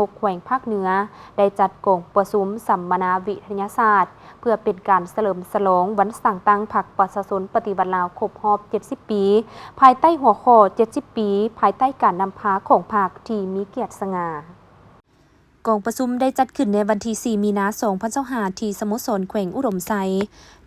ຫົກແຂວງພາກເໜືອ ໄດ້ຈັດກອງປະຊຸມສຳມະນາວິທະຍາສາດ ເພື່ອເປັນການສະເຫຼີມສະຫຼອງວັນສ້າງຕັ້ງພັກປະຊາຊົນປະຕິວັດລາວຄົບຮອບເຈັດສິບປີ ພາຍໃຕ້ຫົວຂໍ້ເຈັດສິບປີ ພາຍໃຕ້ການນຳພາຂອງພັກທີ່ມີກຽດສະຫງ່າ. ກອງປະຊຸມໄດ້ຈັດຂຶ້ນໃນວັນທີສີ່ ມີນາ ສອງພັນຊາວຫ້າ ທີ່ສະໂມສອນແຂວງອຸດົມໄຊ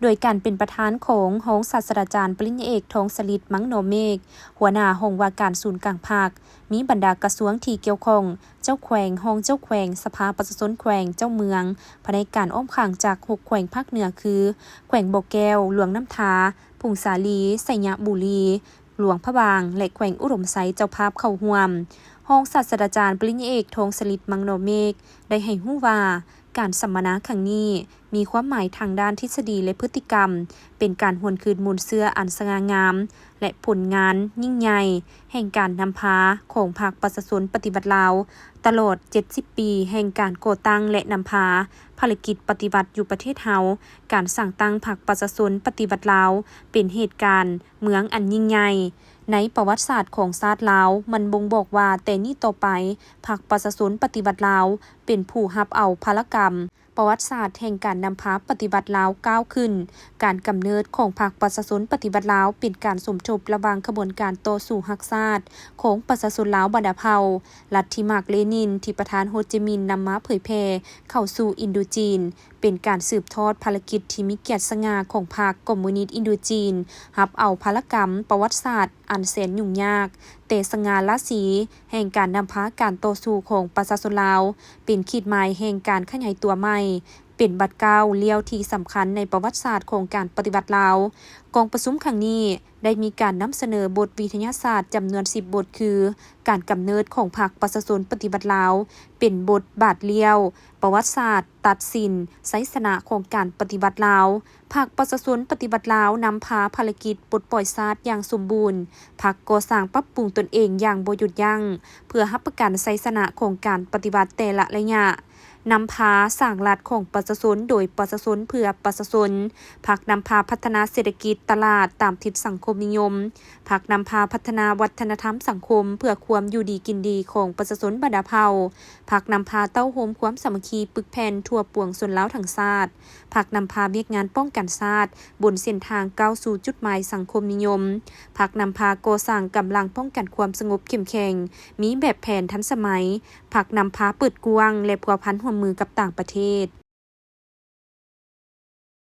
ໂດຍການເປັນປະທານຂອງຮອງສາດສະດາຈານປະລິນຍາເອກ ທອງສະລິດ ມັງນໍເມກ ຫົວໜ້າຫ້ອງວ່າການສູນກາງພັກ, ມີບັນດາກະຊວງທີ່ກ່ຽວຂ້ອງ, ເຈົ້າແຂວງ, ຮອງເຈົ້າແຂວງ, ສະພາປະຊາຊົນແຂວງ, ເຈົ້າເມືອງ, ພະແນກການອ້ອມຂ້າງຈາກຫົກແຂວງພາກເໜືອຄື ແຂວງບໍ່ແກ້ວ, ຫຼວງນ້ຳທາ, ຜົ້ງສາລີ, ໄຊຍະບູລີ, ຫຼວງພະບາງ ແລະ ແຂວງອຸດົມໄຊເຈົ້າພາບເຂົ້າຮ່ວມ. ຮອງສາດສະດາຈານປະລິນຍາເອກ ທອງສະລິດ ມັງນໍເມກ ໄດ້ໃຫ້ຮູ້ວ່າ ການສຳມະນາຄັ້ງນີ້ ມີຄວາມໝາຍທາງດ້ານທິດສະດີ ແລະ ພຶດຕິກຳ ເປັນການຫວນຄືນມູນເຊື້ອອັນສະຫງ່າງາມ ແລະ ຜົນງານຍິ່ງໃຫຍ່ ແຫ່ງການນຳພາຂອງພັກປະຊາຊົນປະຕິວັດລາວ ຕະຫຼອດເຈັດສິບປີແຫ່ງການກໍ່ຕັ້ງ ແລະ ນຳພາພາລະກິດປະຕິວັດຢູ່ປະເທດເຮົາ. ການສ້າງຕັ້ງພັກປະຊາຊົນປະຕິວັດລາວ ເປັນເຫດການເມືອງອັນຍິ່ງໃຫຍ່ໃນປະຫວັດສາດຂອງຊາດລາວ. ມັນບົ່ງບອກວ່າແຕ່ນີ້ຕໍ່ໄປ ພັກປະຊາຊົນປະຕິວັດລາວ ເປັນຜູ້ຮັບເອົາພາລະກຳ ປະຫວັດສາດແຫ່ງການນຳພາປະຕິວັດລາວກ້າວຂຶ້ນ. ການກຳເນີດຂອງພັກປະຊາຊົນປະຕິວັດລາວ ເປັນການສົມທົບລະຫວ່າງຂະບວນການຕໍ່ສູ້ຮັກຊາດຂອງປະຊາຊົນລາວບັນດາເຜົ່າ, ລັດທິມາກເລນິນ ທີ່ປະທານໂຮຈິມິນນຳມາເຜີຍແຜ່ເຂົ້າສູ່ອິນໂດຈີນ, ເປັນການສືບທອດພາລະກິດທີ່ມີກຽດສະຫງ່າຂອງພັກຄອມມູນິດອິນໂດຈີນ, ຮັບເອົາພາລະກຳປະຫວັດສາດອັນແສນຫຍຸ້ງຍາກ, ແຕ່ສະຫງ່າລາສີແຫ່ງການນຳພາການຕໍ່ສູ້ຂອງປະຊາຊົນລາວ, ເປັນຂີດໝາຍແຫ່ງການຂະຫຍາຍຕົວໃໝ່, ເປັນບາດກ້າວລ້ຽວທີ່ສຳຄັນໃນປະຫວັດສາດຂອງການປະຕິວັດລາວ. ກອງປະຊຸມຄັ້ງນີ້ໄດ້ມີການນຳສະເໜີບົດວິທະຍາສາດຈຳນວນສິບບົດ ຄື ການກຳເນີດຂອງພັກປະຊາຊົນປະຕິວັດລາວ ເປັນບົດບາດລ້ຽວ, ປະຫວັດສາດຕັດສິນໄຊຊະນະຂອງການປະຕິວັດລາວ. ພັກປະຊາຊົນປະຕິວັດລາວນຳພາພາລະກິດປົດປ່ອຍຊາດຢ່າງສົມບູນ. ພັກກໍ່ສ້າງປັບປຸງຕົນເອງຢ່າງບໍ່ຢຸດຢັ້ງ ເພື່ອຮັບປະກັນໄຊຊະນະຂອງການປະຕິວັດແຕ່ລະໄລຍະ. ນຳພາສ້າງລັດຂອງປະຊາຊົນ ໂດຍປະຊາຊົນ ເພື່ອປະຊາຊົນ. ພັກນຳພາພັດທະນາເສດຖະກິດຕະຫຼາດຕາມທິດສັງຄົມນິຍົມ. ພັກນຳພາພັດທະນາວັດທະນະທຳສັງຄົມ ເພື່ອຄວາມຢູ່ດີກິນດີຂອງປະຊາຊົນບັນດາເຜົ່າ. ພັກນຳພາເຕົ້າໂຮມຄວາມສາມັກຄີປຶກແຜ່ນທົ່ວປວງຊົນລາວທັງຊາດ. ພັກນຳພາວຽກງານປ້ອງກັນຊາດ ບົນເສັ້ນທາງກ້າວສູ່ຈຸດໝາຍສັງຄົມນິຍົມ. ພັກນຳພາກໍ່ສ້າງກຳລັງປ້ອງກັນຄວາມສະຫງົບເຂັ້ມແຂງ, ມີແບບແຜນທັນສະໄໝ. ພັກນຳພາເປີດກວ້າງ ແລະ ພົວພັນຮ່ວມມືກັບຕ່າງປະເທດ.